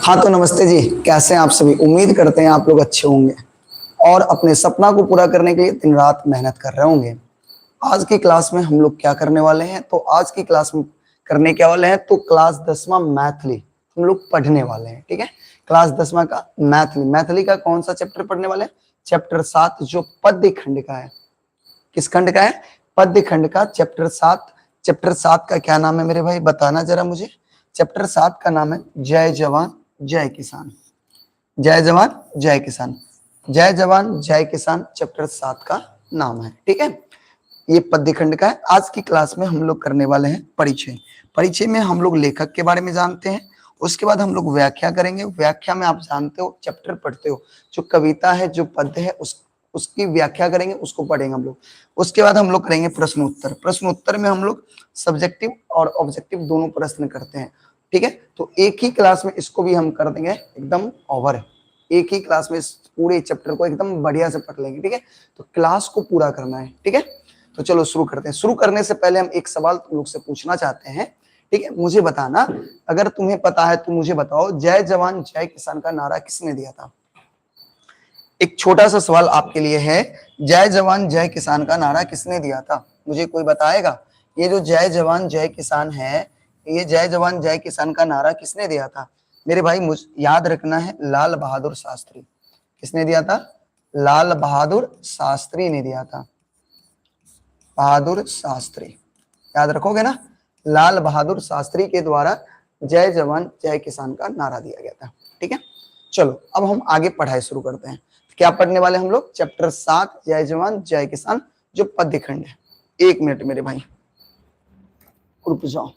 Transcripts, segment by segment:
हाँ तो नमस्ते जी, कैसे हैं आप सभी। उम्मीद करते हैं आप लोग अच्छे होंगे और अपने सपना को पूरा करने के लिए दिन रात मेहनत कर रहे होंगे। आज की क्लास में हम लोग क्या करने वाले हैं, तो आज की क्लास में करने क्या वाले हैं, तो क्लास 10वां मैथिली हम लोग पढ़ने वाले हैं। ठीक है, क्लास 10वां का मैथिली, मैथिली का कौन सा चैप्टर पढ़ने वाले हैं, चैप्टर 7 जो पद्य खंड का है। किस खंड का है, पद्य खंड का चैप्टर 7। चैप्टर 7 का क्या नाम है मेरे भाई, बताना जरा मुझे। चैप्टर 7 का नाम है जय जवान जय किसान। जय जवान जय किसान, जय जवान जय किसान चैप्टर 7 का नाम है। ठीक है, ये पद्य खंड का है। आज की क्लास में हम लोग करने वाले हैं परिचय। परिचय में हम लोग लेखक के बारे में जानते हैं, उसके बाद हम लोग व्याख्या करेंगे। व्याख्या में आप जानते हो, चैप्टर पढ़ते हो, जो कविता है जो पद्य है उसकी व्याख्या करेंगे, उसको पढ़ेंगे हम लोग। उसके बाद हम लोग करेंगे प्रश्न उत्तर। प्रश्न उत्तर में हम लोग सब्जेक्टिव और ऑब्जेक्टिव दोनों प्रश्न करते हैं। ठीक है, तो एक ही क्लास में इसको भी हम कर देंगे एकदम ओवर। एक ही क्लास में इस पूरे चैप्टर को एकदम बढ़िया से पढ़ लेंगे। ठीक है, तो क्लास को पूरा करना है। ठीक है, तो चलो शुरू करते हैं। शुरू करने से पहले हम एक सवाल तुम लोग से पूछना चाहते हैं। ठीक है, मुझे बताना, अगर तुम्हें पता है तो मुझे बताओ, जय जवान जय किसान का नारा किसने दिया था। एक छोटा सा सवाल आपके लिए है, जय जवान जय किसान का नारा किसने दिया था, मुझे कोई बताएगा। ये जो जय जवान जय किसान है, ये जय जवान जय किसान का नारा किसने दिया था मेरे भाई। मुझे याद रखना है, लाल बहादुर शास्त्री। किसने दिया था, लाल बहादुर शास्त्री ने दिया था। बहादुर शास्त्री, याद रखोगे ना, लाल बहादुर शास्त्री के द्वारा जय जवान जय किसान का नारा दिया गया था। ठीक है, चलो अब हम आगे पढ़ाई शुरू करते हैं। क्या पढ़ने वाले हम लोग, चैप्टर 7 जय जवान जय किसान, जो पद्य खंड है। एक मिनट मेरे भाई रुक जाओ।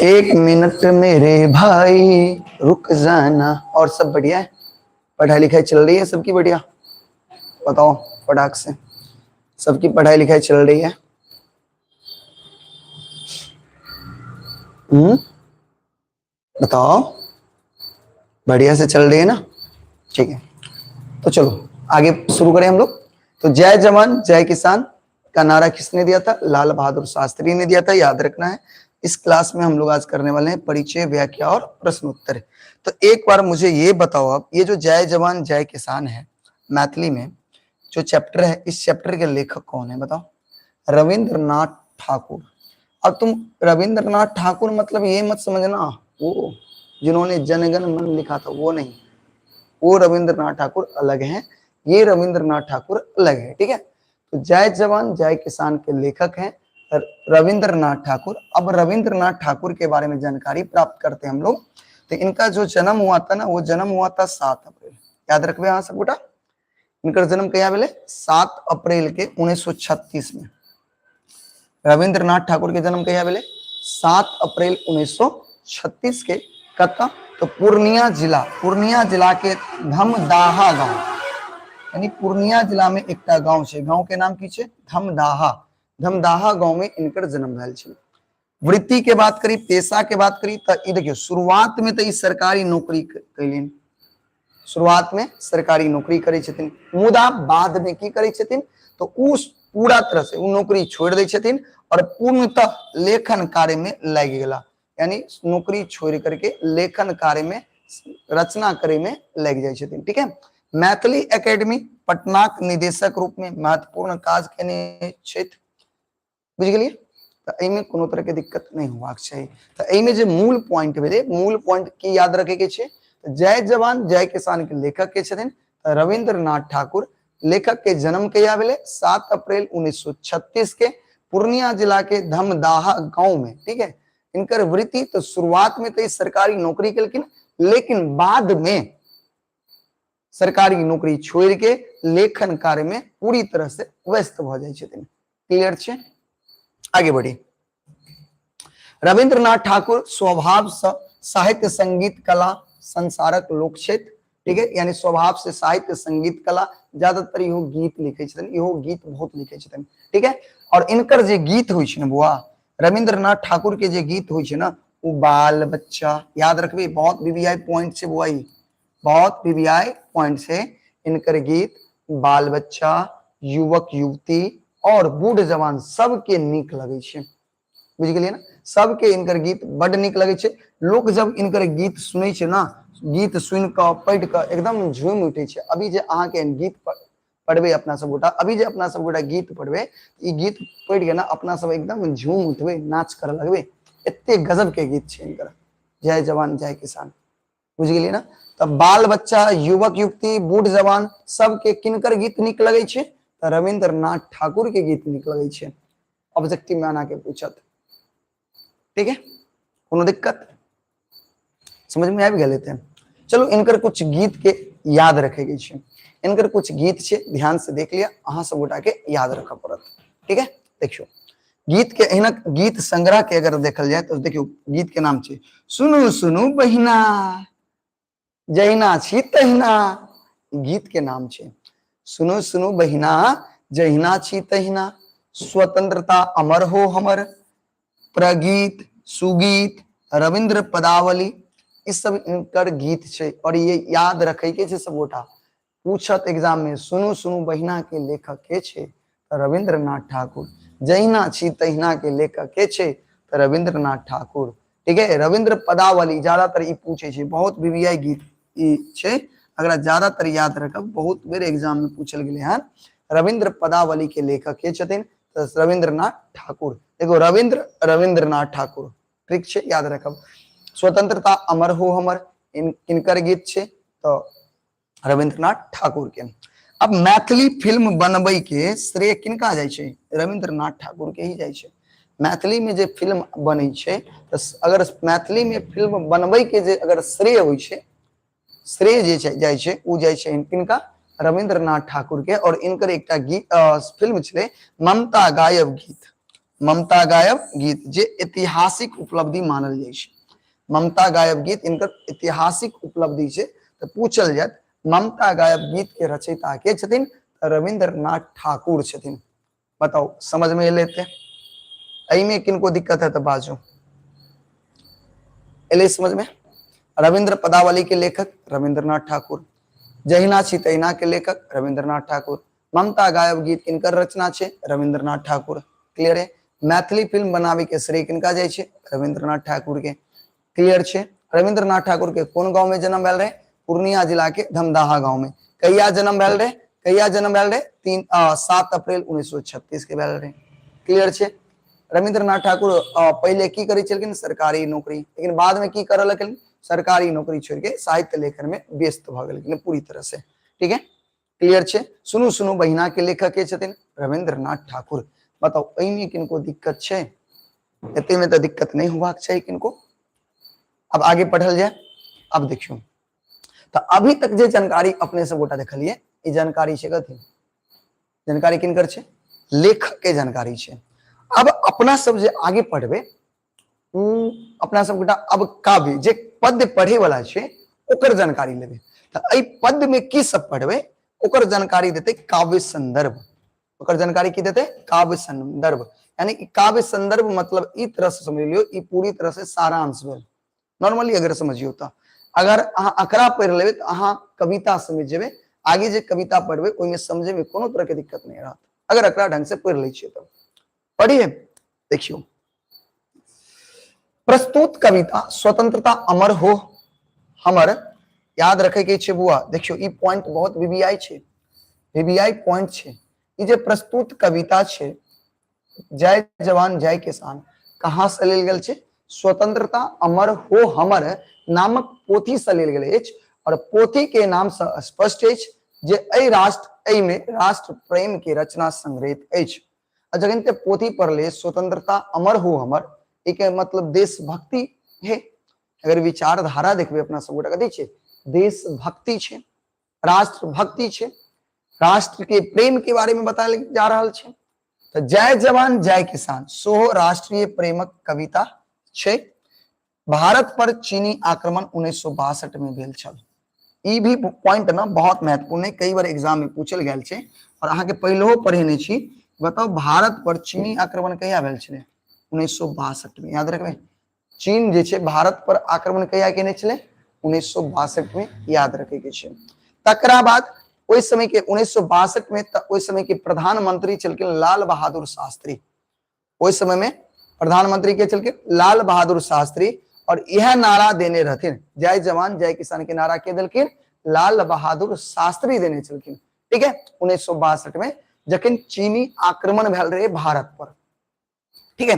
एक मिनट मेरे भाई रुक जाना। और सब बढ़िया है, पढ़ाई लिखाई चल रही है सबकी बढ़िया, बताओ फटाक से, सबकी पढ़ाई लिखाई चल रही है। हम्म, बताओ, बढ़िया से चल रही है ना। ठीक है, तो चलो आगे शुरू करें हम लोग। तो जय जवान जय किसान का नारा किसने दिया था, लाल बहादुर शास्त्री ने दिया था, याद रखना है। इस क्लास में हम लोग आज करने वाले हैं परिचय, व्याख्या और प्रश्न उत्तर। तो एक बार मुझे ये बताओ आप, ये जो जय जवान जय किसान है मैथिली में जो चैप्टर है, इस चैप्टर के लेखक कौन है बताओ। रविंद्रनाथ ठाकुर। अब तुम रविंद्रनाथ ठाकुर मतलब ये मत समझना वो जिन्होंने जनगण मन लिखा था, वो नहीं, वो रविंद्रनाथ ठाकुर अलग हैं, ये रविंद्रनाथ ठाकुर अलग है। ठीक है, तो जय जवान जय किसान के लेखक हैं रविंद्रनाथ ठाकुर। अब रविंद्रनाथ ठाकुर के बारे में जानकारी प्राप्त करते हैं हम लोग। तो इनका जो जन्म हुआ था ना, वो जन्म हुआ था 7 अप्रैल, याद रखबे हाँ सब गोटा। इनका जन्म कहिया भेलै, 7 अप्रैल के 1936 में। रविंद्रनाथ ठाकुर के जन्म कहिया भेलै, 7 अप्रैल 1936 के। कतऽ, तो पूर्णिया जिला, पूर्णिया जिला के धमदाहा गांव, यानी पूर्णिया जिला में एकटा गांव छै, गांव के नाम की छै, धमदाहा। धमदाहा गांव में इनकर जन्म भेल छै। वृत्ति के बात करी, पेशा के बात करी, तो ई देखियो शुरुआत में तो ई सरकारी नौकरी कैलिन, शुरुआत में सरकारी नौकरी करै छथिन, मुदा बाद में की करै छथिन, तो उ पूरा तरह से उ नौकरी छोड़ दै छथिन और पूर्णतः लेखन कार्य में लागि गेला, यानी नौकरी छोड़ करके लेखन कार्य में, रचना करे में लागि जाइ छथिन। ठीक है, मैथिली एकेडमी पटनाक निदेशक रूप में महत्वपूर्ण काज केने छथि। बुझि गेलियै, तो एहिमे कोनो तरह के दिक्कत नहीं होबाक चाही। तो एहिमे जे मूल पॉइंट भेलै, मूल पॉइंट की याद रखे के छै, जय जवान जय किसान के लेखक के छथिन रविंद्रनाथ ठाकुर। लेखक के जन्म कहिया भेलै, 7 अप्रैल 1936 के, पूर्णिया जिला के धमदाहा गांव में। ठीक है, इनकर वृत्ति तो शुरुआत में तो सरकारी नौकरी केलखिन, लेकिन बाद में सरकारी नौकरी छोड़ के लेखन कार्य में पूरी तरह से व्यस्त भ जाइ छथिन। क्लियर छै, आगे बढ़ी। रविंद्रनाथ ठाकुर स्वभाव से साहित्य संगीत कला संसारक लोक छथि। ठीक है, यानी स्वभाव से साहित्य संगीत कला, ज्यादातर इहो गीत लिखे छथिन, इहो गीत बहुत लिखे छथिन। ठीक है, और इनकर जे गीत होइ छै ने बुआ, रविंद्रनाथ ठाकुर के जे गीत होइ छै ना, वो बाल बच्चा, याद रखबे, बहुत वीवीआई पॉइंट छै बुआ, ई बहुत वीवीआई पॉइंट से इनकर गीत बाल बच्चा, युवक युवती और बूढ़ जवान सबके नीक लगे छै। बुझ गेलियै ने? सबके इनकर गीत बड नीक लगे छै। लोक जब इनकर गीत सुनै छै ना, गीत सुनि कऽ पढ़ि कऽ एकदम झूमि उठै छै। अभी जे अहाँके गीत पढ़बै अपना सब गोटा, अभी जे अपना सब गोटा गीत पढ़बै, ई गीत पढ़ि के ना अपना सब एकदम झूम उठबै, नाच करऽ लगबै। एते गजब के गीत छै इनकर, जय जवान जय किसान। बुझ गेलियै ना? तऽ बाल बच्चा, युवक युवती, बूढ़ जवान सबके किनकर गीत नीक लगै छै? तऽ रविंद्रनाथ ठाकुर के गीत नीक लगै छै। ऑब्जेक्टिव में आना के पूछत, ठीक है? कोनो दिक्कत समझ में आबि गेल हेतै? चलू इनकर कुछ गीत के याद रखे के छै। इनकर कुछ गीत छै, ध्यान से देख लिया, अहाँ सब गोटा के याद रखऽ पड़त, ठीक है? देखियौ गीत के, हिनक गीत संग्रह के अगर देखल जाए तो देखियौ गीत के नाम छै सुनू सुनू बहिना जहिना छी तहिना। गीत के नाम छै सुनू सुनू बहिना जहिना छी तहिना, स्वतंत्रता अमर हो हमर, प्रगीत, सुगीत, रविंद्र पदावली, ई सब इनकर गीत छै। और ये याद रखे के छै सब गोटा, पूछत एग्जाम में सुनू सुनू बहिना के लेखक के छै? तऽ रविंद्रनाथ ठाकुर। जहिना छी तहिना के लेखक के छै? तऽ रविंद्रनाथ ठाकुर। ठीक है? रविंद्र पदावली ज्यादातर ई पूछे छै, बहुत वीवीआई गीत ई छै, अगर ज्यादातर याद रखब, बहुत बेर एग्जाम में पूछल गेलै हन। रविंद्र पदावली के लेखक के छथिन? तऽ रविंद्रनाथ ठाकुर। देखो रविंद्र, रविंद्रनाथ ठाकुर, ठीक छै, याद रखब। स्वतंत्रता अमर हो हमर, इनकर गीत छै, तऽ रविंद्रनाथ ठाकुर के। अब मैथिली फिल्म बनबै के श्रेय किनका जाइ छै? रविंद्रनाथ ठाकुर के ही जाइ छै। मैथिली में जे फिल्म बनै छै, तऽ अगर मैथिली में फिल्म बनबै के जे अगर श्रेय होइ छै, श्रेय जे छै जाइ छै, ओ जाइ छै किनका? रविंद्रनाथ ठाकुर के। और इनकर एकटा गीत फिल्म छलै ममता गायब गीत, ममता गायब गीत, जे ऐतिहासिक उपलब्धि मानल जाइ छै। ममता गायब गीत इनकर ऐतिहासिक उपलब्धि छै। तऽ पूछल जायत ममता गायब गीत के रचयिता के छथिन? तऽ रविंद्रनाथ ठाकुर छथिन। बताउ समझ में एलै? ते एहिमे किनको दिक्कत है तऽ बाजू। एलै समझ में? रविंद्र पदावली के लेखक रविंद्रनाथ ठाकुर, जहिना छी तहिना के लेखक रविंद्रनाथ ठाकुर, ममता गायब गीत किनकर रचना छै? रविंद्रनाथ ठाकुर। क्लियर है? मैथिली फिल्म बनावे के श्रेय किनका जाइ छै? रविंद्रनाथ ठाकुर के। क्लियर छै? रविंद्रनाथ ठाकुर के कोन गांव में जन्म भेल रहे? पूर्णिया जिला के धमदाहा गांव में। कहिया जन्म भेल रहे? कहिया जन्म भेल रहे? 7 अप्रैल 1936 के भेल रहे। क्लियर छै? रविंद्रनाथ ठाकुर पहले की करै छलखिन? सरकारी नौकरी, लेकिन बाद में की करऽ लगलखिन? सरकारी नौकरी छोड़ के साहित्य लेखन में व्यस्त भऽ गेलखिन पूरी तरह से। ठीक है? क्लियर छै? सुनू सुनू बहिना के लेखक के छथिन? रविंद्रनाथ ठाकुर। बताउ एहिमे किनको दिक्कत छै? एते में तऽ दिक्कत नहीं होबाक चाही किनको। अब आगे पढ़ल जाय। अब देखियौ तऽ अभी तक जे जानकारी अपने सब गोटा देखलियै, ई जानकारी छै कथी? जानकारी किनकर छै? लेखक के जानकारी छै। अब अपना सब जे आगे पढ़बै, अपना सब गोटा अब काव्य जे पद्य पढ़े वाला छै ओकर जानकारी लेबै। तऽ एहि पद्य में की सब पढ़बै ओकर जानकारी देतै काव्य संदर्भ। ओकर जानकारी की देतै? काव्य संदर्भ। यानी कि काव्य संदर्भ मतलब ई तरह से समझ लियौ, ई पूरी तरह से सारांश भेल। नॉर्मली अगर समझियौ तऽ अगर अहाँ अकरा पढ़ि लेबै तऽ अहाँ कविता समझि जेबै। आगे जे कविता पढ़बै ओहिमे समझे में कोनो तरह के दिक्कत नहीं रहत, अगर एकरा ढंग से पढ़ि लै छियै तऽ। पढ़िए देखियौ, प्रस्तुत कविता स्वतंत्रता अमर हो हमर, याद रखे के छै बुआ। देखियौ ई पॉइंट बहुत वीवीआई छै, वीवीआई पॉइंट छै। ई जे प्रस्तुत कविता छै जय जवान जय किसान, कहाँ से लेल गेल छै? स्वतंत्रता अमर हो हमर नामक पोथी से लेल गेल अछि। और पोथी के नाम से स्पष्ट अछि जे एहि राष्ट्र, एहि में राष्ट्र प्रेम के रचना संग्रहित अछि। आ जखन ते पोथी पढ़ले स्वतंत्रता अमर हो हमर, एक मतलब देशभक्ति है। अगर विचारधारा देखबे अपना सब गोटा कथी छै? देशभक्ति छै, राष्ट्रभक्ति छै, राष्ट्र के प्रेम के बारे में बतायल जा रहल छै। तऽ जय जवान जय किसान सेहो राष्ट्रीय प्रेमक कविता छै। भारत पर चीनी आक्रमण 1962 में भेल छल। ई भी पॉइंट ना बहुत महत्वपूर्ण है, कई बार एग्जाम में पूछल गेल छै और अहाँ के पहिलहो पढ़ेने छी। बताउ भारत पर चीनी आक्रमण कहिया भेल छलै? 1962 में। याद रखबै, चीन जे छै भारत पर आक्रमण कहिया केने छलै? 1962 में याद रखे के छै। तकरा बाद ओहि समय के 1962 में ओहि समय के प्रधानमंत्री छलखिन लाल बहादुर शास्त्री। ओहि समय में प्रधानमंत्री के छलखिन लाल बहादुर शास्त्री, और यह नारा देने रहथिन, जय जवान जय किसान के नारा के देलखिन? लाल बहादुर शास्त्री देने छलखिन। ठीक है, 1962 में जखन चीनी आक्रमण भेल रहे भारत पर। ठीक है,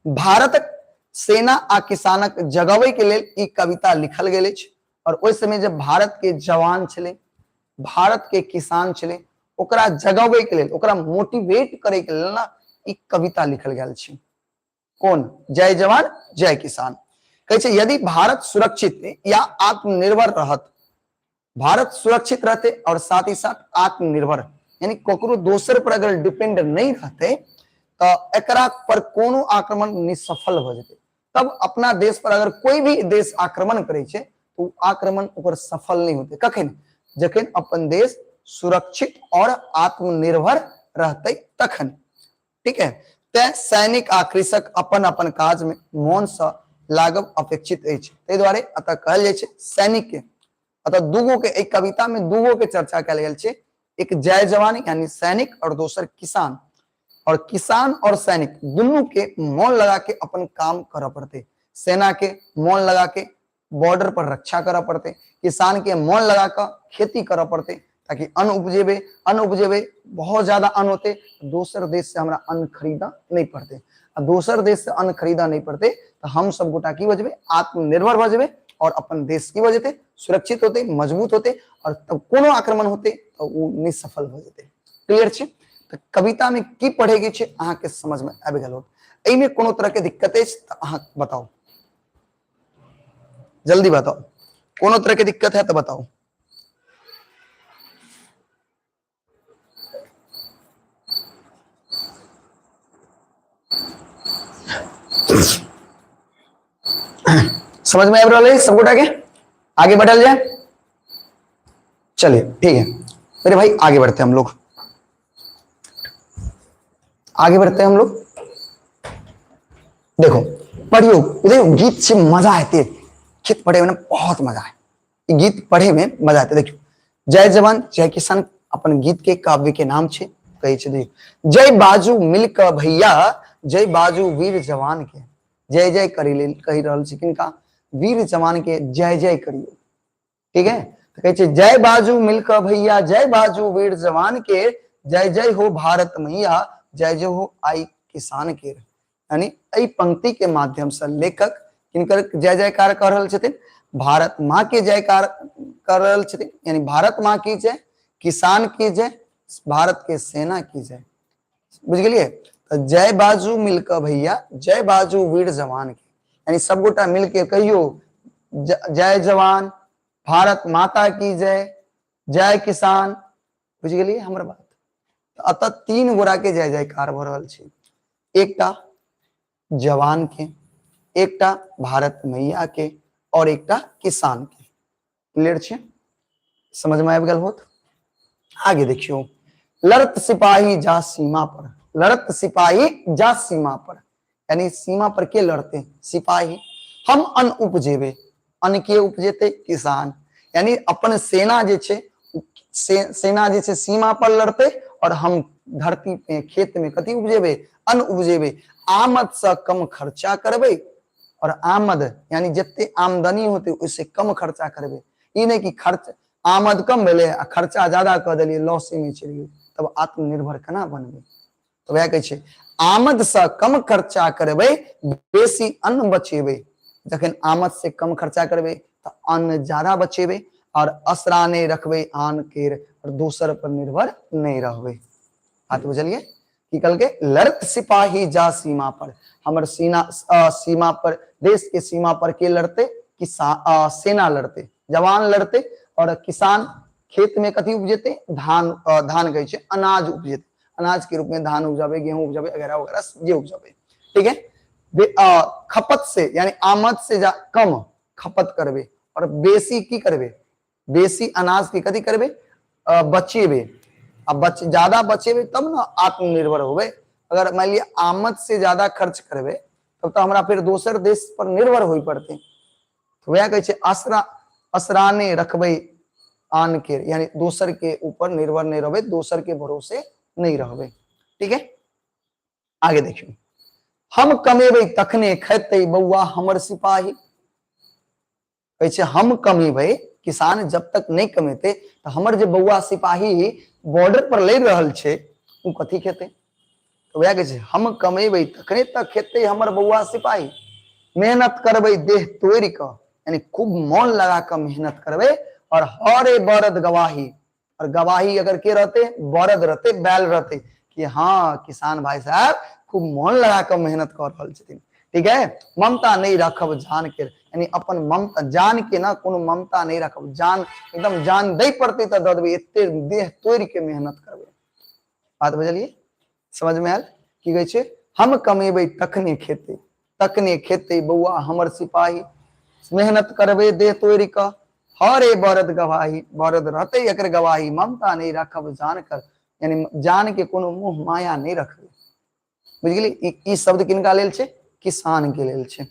भारतक सेना आ किसानक जगबै के लेल ई कविता लिखल गेल अछि। और ओहि समय जब भारत के जवान छलै, भारत के किसान छलै, ओकरा जगबै के लेल, ओकरा मोटिवेट करे के लेल ना ई कविता लिखल गेल छै। कोन? जय जवान जय किसान। कहै छै यदि भारत सुरक्षित या आत्मनिर्भर रहत, भारत सुरक्षित रहते और साथ ही साथ आत्मनिर्भर, यानी ककरो दोसर पर अगर डिपेंड नहीं रहते तो एकरा पर कोनो आक्रमण निसफल हो जेते। तब अपना देश पर अगर कोई भी देश आक्रमण करे छे तो आक्रमण ओकर सफल नहीं होते। कखन? जखन अपन देश सुरक्षित और आत्मनिर्भर रहते तखन। ठीक है, तें सैनिक आ कृषक अपन अपन काज में मोन से लागब अपेक्षित अछि। ताहि दुआरे अतः कहल जाइ छै सैनिक के, अतः दूगो के एक कविता में दूगो के चर्चा कयल गेल छै, एक जय जवान यानी सैनिक और दोसर किसान। और किसान और सैनिक दुनू के मोन लगा के अपन काम करऽ पड़ते। सेना के मोन लगा के बॉर्डर पर रक्षा करऽ पड़ते, किसान के मोन लगा के खेती करऽ पड़ते, ताकि अन्न उपजेबे, अन्न उपजेबे बहुत ज्यादा अन्न होते, दोसर देश से हमरा अन्न खरीदा नहीं पड़ते, आ दोसर देश से अन्न खरीदा नहीं पड़ते तो हम सब गोटा की बजबे? आत्मनिर्भर बजबे और अपन देश की बजते? सुरक्षित होते, मजबूत होते, और तब कोनो आक्रमण होते तो वो निसफल हो जेते। क्लियर छे? तो कविता में की पढ़े के छे अहाँ के समझ में आबि गेल होत। एहिमे कोनो तरह के दिक्कत अछि तो अहाँ बताउ, जल्दी बताउ, कोनो तरह के दिक्कत है तो बताउ। समझ में आबि रहल है सब गोटा के? आगे बढ़ल जाए, चलिए ठीक है मेरे भाई, आगे बढ़ते हैं हम लोग, आगे बढ़ते हैं हम लोग। देखो पढ़ियो, देखो गीत से मजा आते, गीत पढ़े में ना बहुत मजा आए, गीत पढ़े में मजा आते। देखियो जय जवान जय किसान अपन गीत के काव्य के नाम छे, कहे छे देखियो जय बाजू मिल क भैया जय बाजू वीर जवान के, जय जय करी लेल कहि रहल छी किनका? वीर जवान के जय जय करियो। ठीक है, तो कहे छे जय बाजू मिल क भैया जय बाजू वीर जवान के, जय जय हो भारत मैया जय जय हो आई किसान के। यानी एहि पंक्ति के माध्यम से लेखक किनकर जय जयकार कर रहल छथिन? भारत माँ के जयकार कर रहल छथिन, यानी भारत माँ की जय, किसान की जय, भारत के सेना की जय। बुझ गेलियै? तो जय बाजू मिलकर भैया जय बाजू वीर जवान के, यानी सब गोटा मिलके कहियो जय जवान, भारत माता की जय, जय किसान। बुझ गेलियै हमर बात? अतः तीन गोरा के जय जयकार भऽ रहल छै, एकटा जवान के, एकटा भारत मैया के और एकटा किसान के। क्लियर छै? समझ में आबि गेल होत? आगे देखियो, लड़त सिपाही जा सीमा पर, लड़त सिपाही जा सीमा पर, यानी सीमा पर के लड़ते? सिपाही। हम अन्न उपजेबे, अन्न के उपजेते? किसान। यानी अपन सेना जे छै, सेना जे छै सीमा पर लड़ते और हम धरती पे खेत में कथी उपजेबे? अन्न उपजेबे। आमद से कम खर्चा करबे और आमद यानी जते आमदनी होते ओइसे कम खर्चा करबे। ई नहीं कि खर्च आमद कम भेले आ खर्चा ज्यादा कऽ देलियै, लॉस में चलि गेलै, तब आत्मनिर्भर केना बनबै? तऽ वएह कहै छै आमद से कम खर्चा करबै बेसी अन्न बचेबै। जखन आमद से कम खर्चा करबै तऽ अन्न ज्यादा बचेबै और असरा नहि रखबै आन केर और दोसर पर निर्भर नहि रहबै। बात बुझलियै? की कहलकै? लड़त सिपाही जा सीमा पर, हमर सीना सीमा पर, देश के सीमा पर के लड़ते? किसान, सेना लड़ते, जवान लड़ते और किसान खेत में कथी उपजेते? धान, धान कहै छै अनाज उपजेते, अनाज के रूप में धान उपजाबे, गेहूं उपजाबे, वगैरह वगैरह जे उपजाबे। ठीक है, खपत से यानी आमद से जा कम खपत करबे और बेसी की करबे? बेसी अनाज के कथी करबे? बचेबे। आ बच ज्यादा बचेबे तब ना आत्मनिर्भर होबे। अगर मान लिया आमद से ज्यादा खर्च करबे तब तो हमरा फिर दोसर देश पर निर्भर होय पड़ते। तो वह कहै छै आसरा असराने रखबै आन के, यानी दोसर के ऊपर निर्भर नहीं रहबै, दोसर के भरोसे नहीं रहबै। ठीक है, आगे देखियो, हम कमेबै तखने खेतै बौआ हमर सिपाही। कहै छै हम कमेबै, किसान जब तक नहीं कमेतै तऽ हमर जे बौआ सिपाही बॉर्डर पर लड़ि रहल छै ओ कथी खेतै? तऽ वएह कहै छै हम कमेबै तखने तऽ खेतै हमर बौआ सिपाही। मेहनत करबै देह तोड़ि कऽ, यानी खूब मोन लगा कऽ मेहनत करबै, और हरे बरद गवाही, और गवाही अगर के रहते, बरद रहते, बैल रहते कि हाँ किसान भाई साहब खूब मोन लगा कऽ मेहनत कऽ रहल छथिन। ठीक है, ममता नहीं रखब जान के, यानी अपन ममता जान के ना कोनो ममता नहीं रखब, जान एकदम जान दै पड़तै तऽ दऽ देबै, एते देह तोड़ि के मेहनत करबै। बात बुझलियै, समझ में आयल? की कहै छै, हम कमेबै तखने खेतै, तखने खेतै बौआ हमर सिपाही, मेहनत करबै देह तोड़ि कऽ, हरे बरद गवाही, बरद रहतै एकर गवाही, ममता नहीं रखब जान कर, यानी जान के कोनो मोह माया नहीं रखबै। बुझि गेलियै? ई शब्द किनका लेल छै? किसान के लेल छै।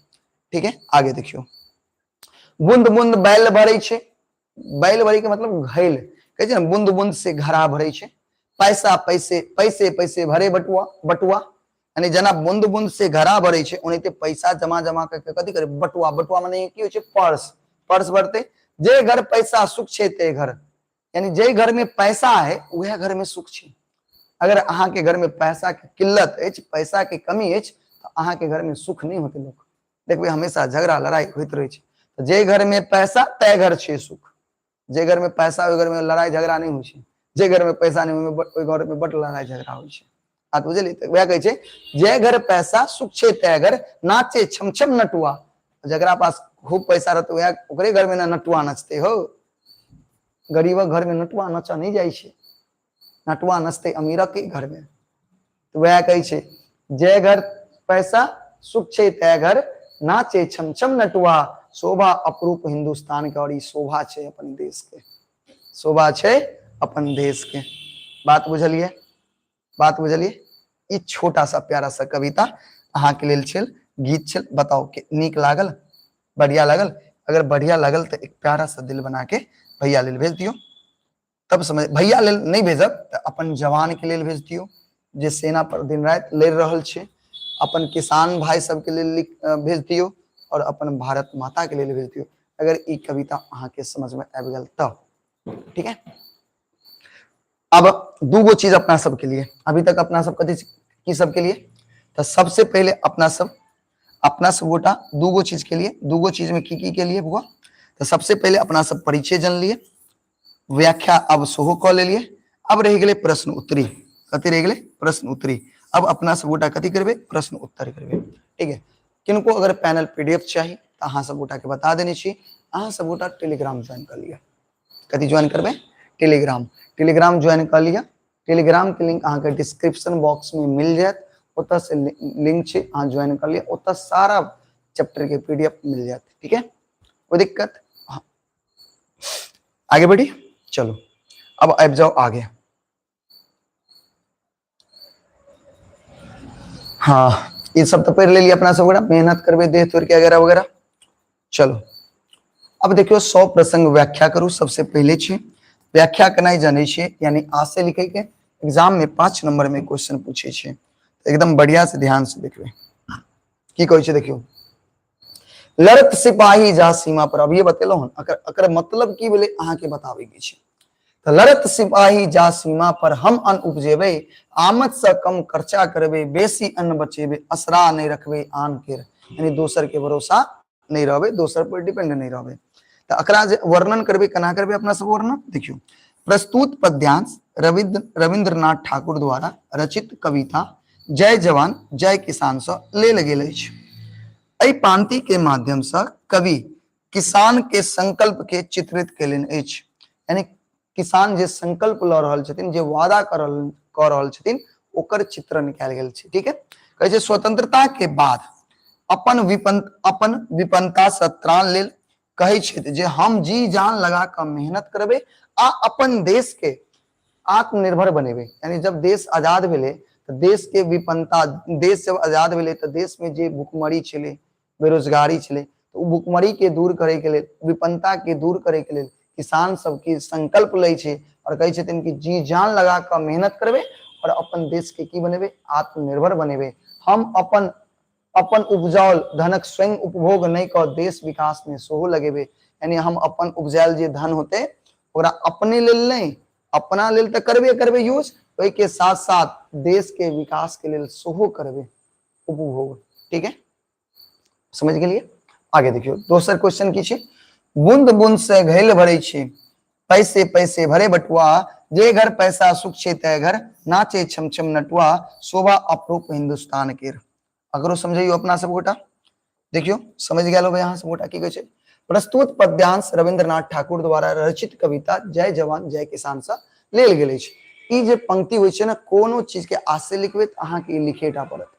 ठीक है, आगे देखियौ, बूंद बूंद बैल भरै छै, बैल भरै के मतलब घैल कहै छै ने, बूंद बूंद से घड़ा भरै छै। पैसा पैसे पैसे पैसे भरे बटुआ, बटुआ यानी जेना बूंद बूंद से घड़ा भरै छै ओनाहिते पैसा जमा जमा करके कथी करे, बटुआ। बटुआ माने की होइ छै? पर्स, पर्स भरते। जे घर पैसा सुख छै ते घर, यानी जे घर में पैसा है वह घर में सुख छै। अगर अहाँ के घर में पैसा के किल्लत अछि, पैसा के कमी अछि, तऽ अहाँ के घर में सुख नहीं होते। लोग देखबै हमेशा झगड़ा लड़ाई होइत रहै छै। तऽ जे घर में पैसा तै घर छै सुख, जे घर में पैसा ओहि घर में लड़ाई झगड़ा नहीं होइ छै, जे घर में पैसा नहीं ओहि घर में बड लड़ाई झगड़ा होइ छै। बात बुझलियै? तऽ वएह कहै छै जे घर पैसा सुख छै तै घर नाचे छम छम नटुआ। जकरा पास खूब पैसा रहतै वएह ओकरे घर में ना नटुआ नचतै हो। गरीबक घर में नटुआ नचऽ नहीं जाइ छै, नटुआ नचतै अमीरक के घर में। तऽ वएह कहै छै जे घर पैसा सुख छै तै घर नाचे छम छम नटुआ, शोभा अपरूप हिंदुस्तान के। और ई शोभा छै अपन देश के, शोभा छै अपन देश के। बात बुझलियै? बात बुझलियै? ई छोटा सा प्यारा सा कविता अहाँ के लेल छल, गीत छल। बताउ कि नीक लागल, बढ़िया लागल? अगर बढ़िया लागल तऽ एक प्यारा सा दिल बना के भैया लेल भेज दियौ। तब समझ भैया लेल नहीं भेजब तऽ अपन जवान के लेल भेज दियौ जे सेना पर दिन राति लड़ि रहल छै, अपन किसान भाई सबके लेल भेज दियौ और अपन भारत माता के लेल भेज दियौ। अगर ई कविता अहाँ के समझ में आबि गेल तऽ ठीक है। अब दूगो चीज अपना सबके लिए, अभी तक अपना सब कथी की सबके लिए, तऽ सबसे पहले अपना सब गोटा दूगो चीज के लिए, दूगो चीज में की की के लिए बुआ, तऽ सबसे पहले अपना सब परिचय जन लिए, व्याख्या अब सेहो कऽ लेलियै। अब रहि गेलै प्रश्न उत्तरी, कथी रहि गेलै? प्रश्न उत्तरी। अब अपना सब गोटा कथी करबै? प्रश्न उत्तर करबै। ठीक है, किनको अगर पैनल पीडीएफ चाही तऽ अहाँ सब गोटा के बता देने छी, अहाँ सब गोटा टेलीग्राम ज्वाइन कऽ लिअ। कथी ज्वाइन करबै? टेलीग्राम। टेलीग्राम ज्वाइन कऽ लिअ। टेलीग्राम के लिंक अहाँके डिस्क्रिप्शन बॉक्स में मिल जायत, ओतऽ से लिंक छै, अहाँ ज्वाइन कऽ लिअ, ओतऽ सारा चैप्टर के पीडीएफ मिल जायत। ठीक है, कोई दिक्कत? हाँ, आगे बढ़ी, चलो अब आबि जाओ आगे। हाँ, ये सब तो पढ़ लेलिए अपना सब गोटा, मेहनत करबे देह तोड़ के वगैरह वगैरह। चलो अब देखियो 100 प्रसंग व्याख्या करू। सबसे पहले छी व्याख्या केनाइ जानै छियै, यानी आशय लिखे के एग्जाम में 5 नंबर में क्वेश्चन पूछे छियै, एकदम बढ़िया से ध्यान से देखबै की कहै छै। देखियो, लड़त सिपाही जा सीमा पर, अभिये बतेलहुँ हन, अकर मतलब की भेलै अहाँके बताबै के छै। तऽ लड़त सिपाही जा सीमा पर, हम अन्न उपजेबै, आमद से कम खर्चा करबै, बेसी अन्न बचेबै, असरा नहि रखबै आन के, यानी दोसर के भरोसा नहि रहबै, दोसर पर डिपेंड नहि रहबै। तऽ एकरा जे वर्णन करबै, केना करबै अपना सब वर्णन? देखियौ, प्रस्तुत पद्यांश रविन्द्रनाथ ठाकुर द्वारा रचित कविता जय जवान जय किसान से लेल गेल अछि। एहि पांति के माध्यम से कवि किसान के संकल्प के चित्रित केलनि अछि, यानी किसान जे संकल्प लऽ रहल छथिन, जे वादा कऽ रहल छथिन, ओकर चित्रण कयल गेल छै। ठीक है, कहै छै स्वतंत्रता के बाद अपन विपन्नता से त्राण लेल कहै छथि जे हम जी जान लगा कऽ मेहनत करबै आ अपन देश के आत्मनिर्भर बनेबै। यानी जब देश आजाद भेलै तऽ देश के विपन्नता, देश जब आजाद भेलै तऽ देश में जे भुखमरी छलै, बेरोजगारी छलै, तऽ ओ भुखमरीके दूर करैके लेल, विपन्नताके दूर करैके लेल किसान सबके संकल्प लै छै आओर कहै छथिन कि जी जान लगा कऽ मेहनत करबै आओर अपन देशके की बनेबै? आत्मनिर्भर बनेबै। हम अपन अपन उपजाओल धनक स्वयं उपभोग नहि कऽ देश विकासमे सेहो लगेबै। यानी हम अपन उपजायल जे धन होतै ओकरा अपने लेल नहि, अपना लेल तऽ करबे करबै यूज, ओहिके साथ साथ देशके विकासके लेल सेहो करबै उपभोग। ठीक है, समझ गेलियै? आगे देखियौ, दोसर क्वेश्चन की छै? बूंद बूंद से घैल भरै छै, पैसे पैसे भरे बटुआ, जे घर पैसा सुख छै तै घर नाचे छम छम नटुआ, शोभा अपरूप हिंदुस्तान केर। अगरो समझैयो अपना सब गोटा, देखियो समझ गेल होबै अहाँ सब गोटा की कहै छै। प्रस्तुत पद्यांश रविंद्रनाथ ठाकुर द्वारा रचित कविता जय जवान जय किसान से लेल गेल अछि। ई जे पंक्ति होइ छै ने, कोनो चीज के आशय लिखबै तऽ अहाँके ई लिखेटा पड़त,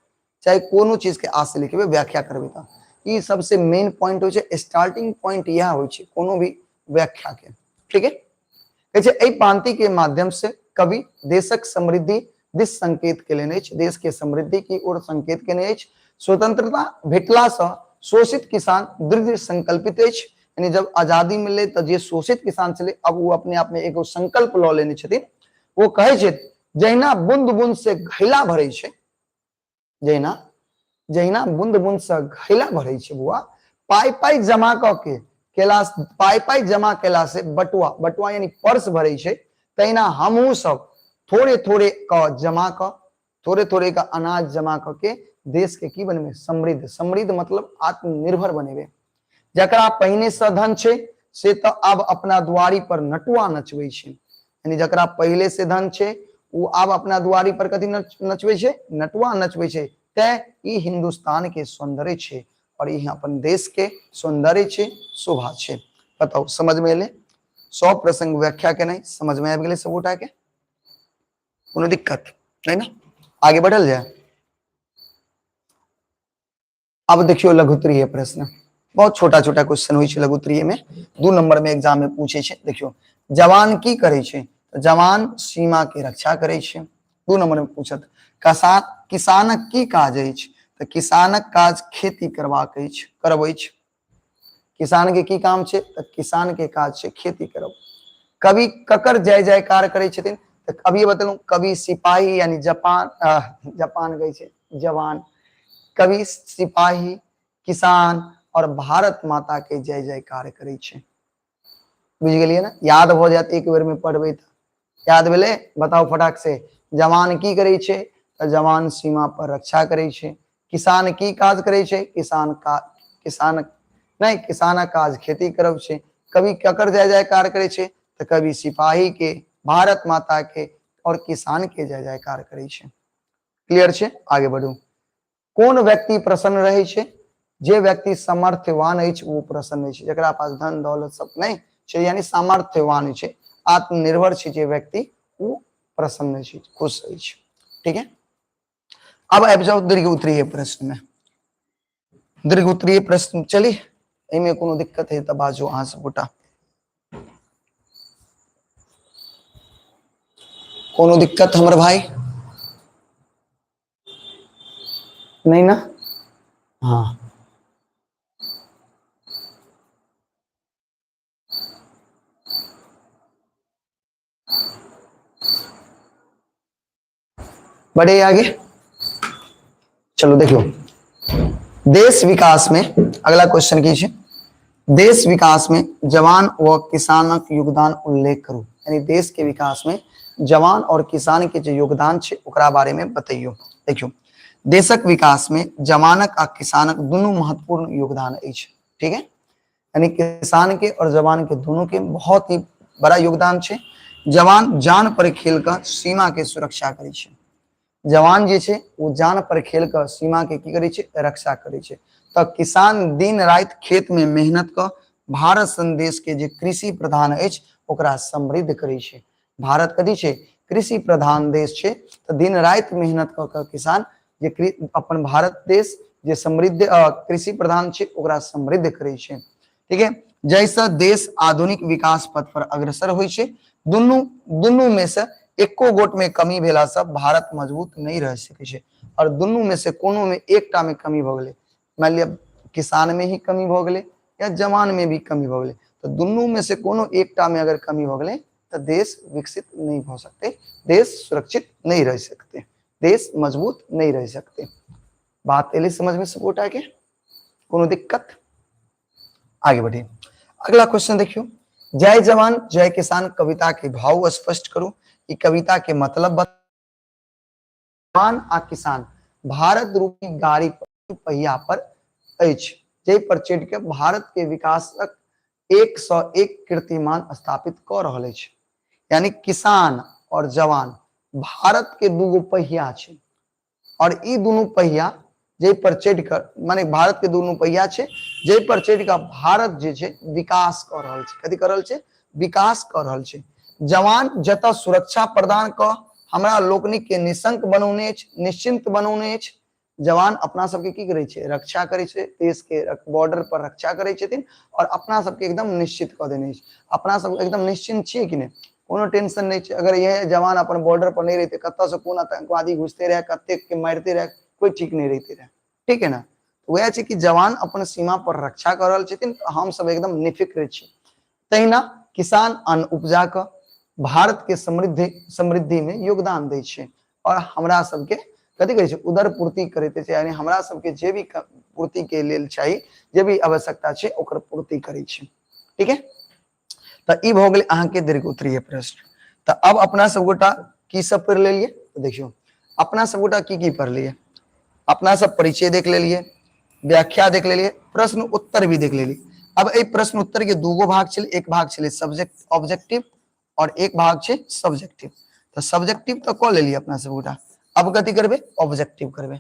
चाहे कोनो चीज के आशय लिखबै, व्याख्या करबै तऽ ई सबसे मेन पॉइंट होइ छै, स्टार्टिंग पॉइंट इएह होइ छै कोनो भी व्याख्या के। ठीक है, कहै छै एहि पांति के माध्यम से कवि देशक समृद्धि दिस संकेत केलनि अछि, देश के समृद्धि की ओर संकेत केने अछि। स्वतंत्रता भेटला से शोषित किसान दृढ़ संकल्पित अछि, यानी जब आजादी मिललै तऽ जे शोषित किसान छलै अब ओ अपने आप में एगो संकल्प लऽ लेने छथिन। ओ कहै छथि जहिना बूंद बूंद से घैला भरै छै, जहिना जहिना बूंद बूंद से घैला भरै छै बुआ, पाई पाई जमा कऽ के केला, पाई पाई जमा केला से बटुआ, बटुआ यानी पर्स भरै छै, तहिना हमहूँ सब थोड़े थोड़े क जमा कऽ, थोड़े थोड़े का अनाज जमा कऽ के देश के की बनेबै? समृद्ध। समृद्ध मतलब आत्मनिर्भर बनेबै। जकरा पहिने से धन छै से तऽ आब अपना दुआरी पर नटुआ नचबै छै, यानी जकरा पहिले से धन छै ओ आब अपना दुआरी पर कथी नचबै छै? नटुआ नचबै छै। तैं ई हिंदुस्तान के सौंदर्य छै और ई अपन देश के सौंदर्य छै, शोभा छै। बताउ समझ में एलै? सब प्रसंग व्याख्या केनाइ समझ में आबि गेलै सब गोटा के? कोनो दिक्कत नहीं ना? आगे बढ़ल जाय। अब देखियो लघुत्तरीय प्रश्न, बहुत छोटा छोटा क्वेश्चन होइ छै लघुत्तरीय में, 2 नंबर में एग्जाम में पूछे छै। देखियो जवान की करे छै? जवान सीमा के रक्षा करे छै, 2 नंबर में पूछत। किसानक की काज अछि? तऽ किसानक काज खेती करबाक अछि, करब अछि। किसान के की काम छै? तऽ किसान के काज छै खेती करब। कवि ककर जय जयकार करै छथिन? तऽ अभी बतेलहुँ कवि सिपाही यानी जापान, जापान कहै छै जवान, कवि सिपाही किसान और भारत माता के जय जयकार करै छै। बुझि गेलियै ने? याद भऽ जायत एक बेर में पढ़बै तऽ। याद भेलै? बताउ फटाक से। जवान की करै छै? तऽ जवान सीमा पर रक्षा करै छै। किसान की काज करै छै? किसान का किसान नहि, किसानक काज खेती करब छै। कवि ककर जय जयकार करै छै? तऽ कवि सिपाही के, भारत माता के और किसान के जय जयकार करै छै। क्लियर छै? आगे बढ़ू। कोन व्यक्ति प्रसन्न रहै छै? जे व्यक्ति सामर्थ्यवान अछि ओ प्रसन्न अछि। जकरा पास धन दौलत सब नहि छै, यानी सामर्थ्यवान छै, आत्मनिर्भर छै जे व्यक्ति, ओ प्रसन्न छै, खुश अछि। ठीक है, अब आबि जाउ दीर्घ उत्तरीय प्रश्न में। दीर्घ उत्तरीय प्रश्न चली, एहिमे कोनो दिक्कत है तऽ बाजू अहाँ सब गोटा। कोनो दिक्कत हमर भाई नहीं ना? हाँ, बढ़े आगे चलो। देखियो देश विकास में अगला क्वेश्चन की छै? देश विकास में जवान व किसानक योगदान उल्लेख करू। यानी देश के विकास में जवान और किसान के जो योगदान छै ओकरा बारे में बतैयो। देखियो देशक विकास में जवानक आ किसानक दुनू महत्वपूर्ण योगदान अछि। ठीक है, यानी किसान के और जवान के दोनों के बहुत ही बड़ा योगदान छै। जवान जान पर खेल कऽ सीमा के सुरक्षा करै छै। जवान जे छै ओ जान पर खेल कऽ सीमा के की करै छै? रक्षा करै छै। तऽ किसान दिन राति खेत में मेहनत कऽ भारत सन देश के जे कृषि प्रधान अछि ओकरा समृद्ध करै छै। भारत कथी छै? कृषि प्रधान देश छै। तऽ दिन राति मेहनत कऽ कऽ किसान जे अपन भारत देश जे समृद्ध कृषि प्रधान छै ओकरा समृद्ध करै छै। ठीक है, जाहिसँ देश आधुनिक विकास पथ पर अग्रसर होइ छै। दुनू दुनू में से एको गोट में कमी भेला से भारत मजबूत नहीं रह सकै छै। और दुनू में से कोनो में एकटा में कमी भऽ गेलै, मानि लिअ किसान में ही कमी भऽ गेलै या जवान में भी कमी भऽ गेलै, तऽ दुनू में से कोनो एकटा में अगर कमी भऽ गेलै तऽ देश विकसित नहि भऽ सकतै, देश सुरक्षित नहि रहि सकतै, देश मजबूत नहि रहि सकतै। बात एलै समझ में सबगोटा के? कोनो दिक्कत? आगे बढ़िए, अगला क्वेश्चन देखियो। जय जवान जय किसान कविता के भाव स्पष्ट करू, ई कविता के मतलब बताउ। जवान आ किसान भारत रूपी गाड़ी पहिया पर अछि, जाहि पर चढ़ि के भारत के विकासक 101 कीर्तिमान स्थापित कऽ रहल अछि। यानी किसान और जवान भारत के दूगो पहिया छै, और ई दुनू पहिया जाहि पर चढ़ि कऽ, माने भारत के दुनू पहिया छै जाहि पर चढ़ि कऽ भारत जे छै विकास कऽ रहल छै। कथी कऽ रहल छै? विकास कऽ रहल छै। जवान जतऽ सुरक्षा प्रदान कऽ हमरा लोकनिक के निशंक बनौने अछि, निश्चिंत बनौने अछि। जवान अपना सबके की करै छै? रक्षा करै छै, देश के बॉर्डर पर रक्षा करै छथिन और अपना सबके एकदम निश्चित कऽ देने अछि। अपना सब एकदम निश्चिंत छियै कि नहि? कोनो टेंशन नहि छै। अगर यह जवान अपन बॉर्डर पर नहि रहिते, कतऽ से कोन आतंकवादी घुसते रहे, कतेक के मारिते रहे, कोई ठीक नहि रहिते रहे, ठीक है ना? वएह छै कि जवान अपन सीमा पर रक्षा कऽ रहल छथिन, हम सब एकदम निफिक्र छी। तहिना किसान अन्न उपजा कऽ भारत के समृद्धि में योगदान दै छै और हमरा सबके कथी कहै छै? उदर पूर्ति करैत छै। यानी हमरा सबके जे भी पूर्ति के लेल चाही, जे भी आवश्यकता छै, ओकर पूर्ति करै छै, ठीक है? तऽ ई भऽ गेलै अहाँके दीर्घ उत्तरीय प्रश्न। तऽ अब अपना सब गोटा की सब पढ़ि लेलियै? तऽ देखियौ अपना सब गोटा की की पढ़लियै। अपना सब परिचय देख लेलियै, व्याख्या देख लेलियै, प्रश्न उत्तर भी देख लेलियै। अब एहि प्रश्न उत्तर के दूगो भाग छलै, एक भाग छलै सब्जेक्ट ऑब्जेक्टिव और एक भाग छै सब्जेक्टिव। तऽ सब्जेक्टिव तऽ कऽ लेलियै अपना सब गोटा, अब कथी करबै? ऑब्जेक्टिव करबै।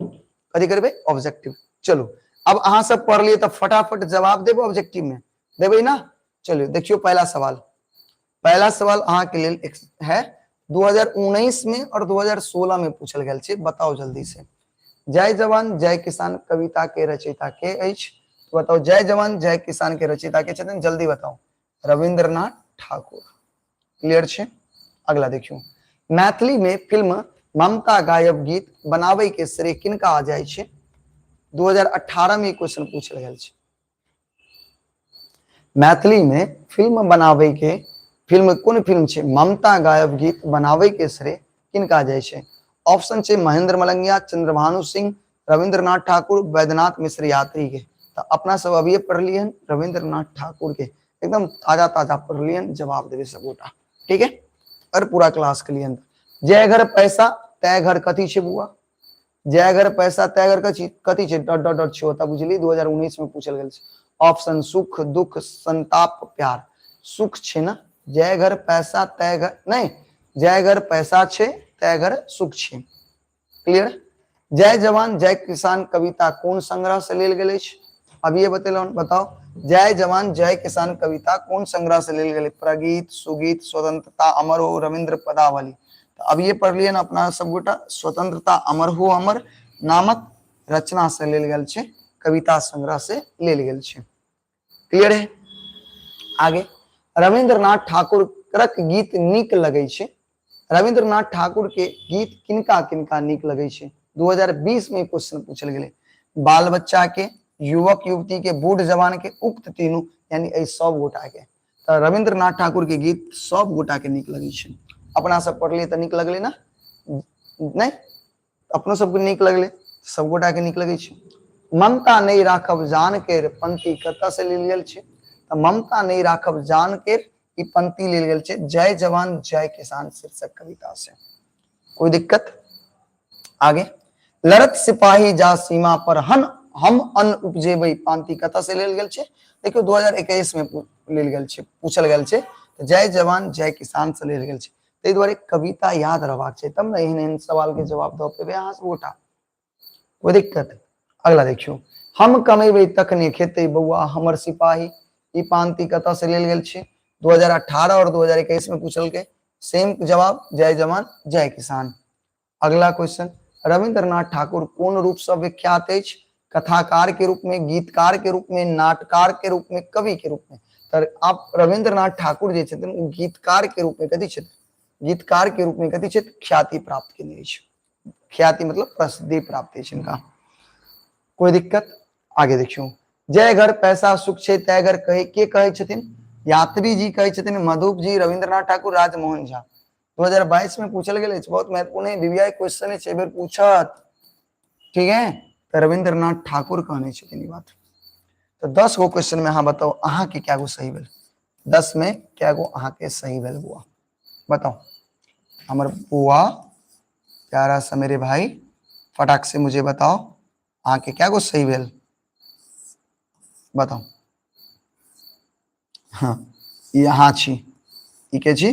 कथी करबै? ऑब्जेक्टिव। चलू अब अहाँ सब पढ़लियै तऽ फटाफट जवाब देबै, ऑब्जेक्टिव में देबै ना? चलिए देखियो पहला सवाल। पहला सवाल अहाँ के लेल एक है 2019 में और 2016 में पूछल गेल छै, बताओ जल्दी से। जय जवान जय किसान कविता के रचयिता के अछि? तो बताओ जय जवान जय किसान के रचयिता के छथिन, जल्दी बताओ। रविंद्रनाथ ठाकुर। क्लियर छै? अगला देखियो, मैथिली में फिल्म ममता गायब गीत बनावे के श्रेय किनका आ जाइ छै? 2018 में क्वेश्चन पूछल गेल छै। मैथिली में फिल्म बनावे के, फिल्म कोन फिल्म छै ममता गायब गीत बनावे के श्रेय किनका जाइ छै? ऑप्शन छै महेंद्र मलंगिया, चंद्रभानु सिंह, रविंद्रनाथ ठाकुर, वैद्यनाथ मिश्र यात्री के। तो अपना सब अभी पढ़लिए रविंद्रनाथ ठाकुर के, एकदम ताजा ताजा पढ़लिए, जवाब देवे सब गोटा, ठीक है? और पूरा क्लास के लिए जय घर पैसा तय घर कथी छै बुआ? जय घर पैसा तय घर कथी कथी छै? डॉट डॉट डॉट छै ओतऽ बुझली। 2019 में पूछल गेल छै। ऑप्शन सुख, दुख, संताप, प्यार। सुख छै ना? जय घर पैसा तय घर नहीं, जय घर पैसा छै तय घर सुख छै। क्लियर? जय जवान जय किसान कविता कोन संग्रह से लेल गेल अछि? अभी ये बतेलहुँ, बताओ जय जवान जय किसान कविता कोन संग्रह से लेल गेलै? प्रगीत, सुगीत, स्वतंत्रता अमर हो, रविंद्र पदावली। तो अब ये पढ़लिए ना अपना सब गोटा, स्वतंत्रता अमर हो अमर नामक रचना से लेल गेल छै, कविता संग्रह से लेल गेल छै। क्लियर है? आगे, रविंद्रनाथ ठाकुर करक गीत नीक लगै छै। रविंद्रनाथ ठाकुर के गीत किनका किनका नीक लगै छै? 2020 में क्वेश्चन पूछल गेलै। बाल बच्चा के, युवक युवती के, बूढ़ जवान के, उक्त तीनू, यानी एहि सब गोटा के। तऽ रविंद्रनाथ ठाकुर के गीत सब गोटा के नीक लगै छै। अपना सब पढ़लियै तऽ नीक लगलै ना? नहि, अपनो सबके नीक लगलै, सब गोटा के नीक लगै छै। ममता नहि राखब जान केर पंक्ति कतऽ से लेल गेल छै? तऽ ममता नहि राखब जान केर ई पंक्ति लेल गेल छै जय जवान जय किसान शीर्षक कविता से। कोई दिक्कत? आगे, लड़त सिपाही जा सीमा पर हन हम अन्न उपजेबै पांति कतऽ से लेल गेल छै? देखियौ 2021 में लेल गेल छै, पूछल गेल छै। जय जवान जय किसान से लेल गेल छै। ताहि दुआरे कविता याद रहबाक छै, तब ने एहन एहन सवाल के जवाब दऽ पेबै अहाँ सब गोटा। कोई दिक्कत? अगला देखियौ, हम कमेबै तखने खेतै बौआ हमर सिपाही, ई पांति कतऽ से लेल गेल छै? 2018 और 2021 में पूछलकै, सेम जवाब जय जवान जय किसान। अगला क्वेश्चन, रविंद्रनाथ ठाकुर कोन रूप से विख्यात अछि? कथाकार के रूप में, गीतकार के रूप में, नाटकार के रूप में, कवि के रूप में। तर आप रविंद्रनाथ ठाकुर जे छथिन ओ गीतकार के रूप में कथी छथिन? गीतकार के रूप में कथी छथि? ख्याति प्राप्त केने अछि। ख्याति मतलब प्रसिद्धि प्राप्त अछि इनका। कोई दिक्कत? आगे देखियौ, जय घर पैसा सुख छे तय घर कहे के कहे छथिन? यात्री जी कहे छथिन, मधुप जी, रविंद्रनाथ ठाकुर, राजमोहन झा। 2022 में पूछल गेल अछि, बहुत महत्वपूर्ण है, वीवीआई क्वेश्चन है, एहि बेर पूछत। ठीक है, तो रविंद्रनाथ ठाकुर कहने छथिन ई बात। तो 10 गो क्वेश्चन में अहाँ बताओ अहाँ के क्या गो सही भेल? 10 में क्या गो अहाँ के सही भेल बुआ? बताओ हमर बुआ, प्यारा सा मेरे भाई, फटाक से मुझे बताओ अहाँ के क्या गो सही भेल? बताओ। हाँ, ई अहाँ छी, ई के छी?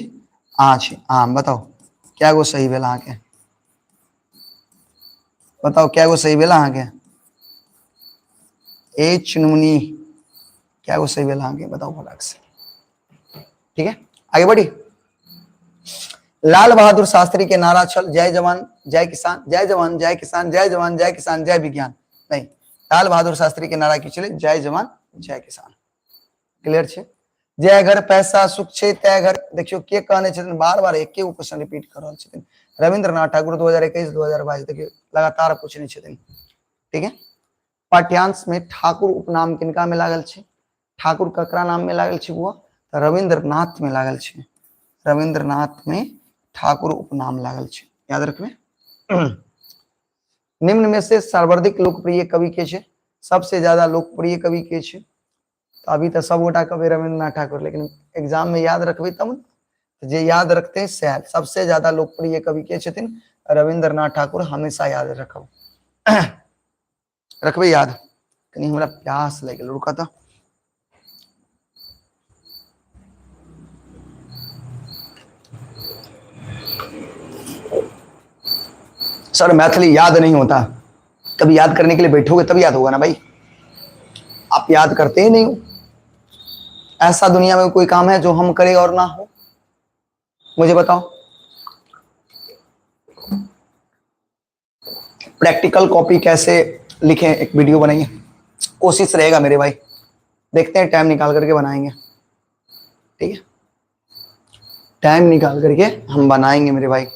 अहाँ छी। अहाँ बताओ क्या गो सही भेल अहाँ के? बताओ क्या गो सही भेल अहाँ के? ए चुनमुनी, क्या गो सही भेल अहाँ के? बताओ फटाक से। ठीक है, आगे बढ़ी। लाल बहादुर शास्त्री के नारा छल जय जवान जय किसान, जय जवान जय किसान, जय जवान जय किसान, जय विज्ञान। नहीं, लाल बहादुर शास्त्री के नारा की छलै? जय जवान जय किसान। क्लियर छे? जय घर पैसा सुख छे तय घर। देखियो के कहने छथिन, बार बार एके गो क्वेश्चन रिपीट कर रहल छथिन। रविंद्रनाथ ठाकुर 2021 2022 देखियो लगातार पूछने छथिन। ठीक है, पाठ्यांश में ठाकुर उपनाम किनका में लागल छे? ठाकुर ककरा नाम में लागल छे बुआ? तो रविंद्रनाथ में लागल छे। रविंद्रनाथ में ठाकुर उपनाम लागल छे, याद रखबे। निम्न में से सर्वाधिक लोकप्रिय कवि के छे? सबसे ज्यादा लोकप्रिय कवि के छे? तो अभी तो सब गोटा कवि रविंद्रनाथ ठाकुर, लेकिन एग्जाम में याद रखबे तब न, जे याद रखते हैं सैल। सबसे ज्यादा लोकप्रिय कवि के छथिन? रविंद्रनाथ ठाकुर, हमेशा याद रखब, रखबे याद। कनी हमरा प्यास लागि गेल, रुका तो। सर मैथिली याद नहीं होता, कभी याद करने के लिए बैठोगे तब याद होगा ना भाई, आप याद करते ही नहीं हो। ऐसा दुनिया में कोई काम है जो हम करें और ना हो? मुझे बताओ। प्रैक्टिकल कॉपी कैसे लिखें, एक वीडियो बनाइए, कोशिश रहेगा मेरे भाई, देखते हैं टाइम निकाल करके बनाएंगे। ठीक है, टाइम निकाल करके हम बनाएंगे मेरे भाई,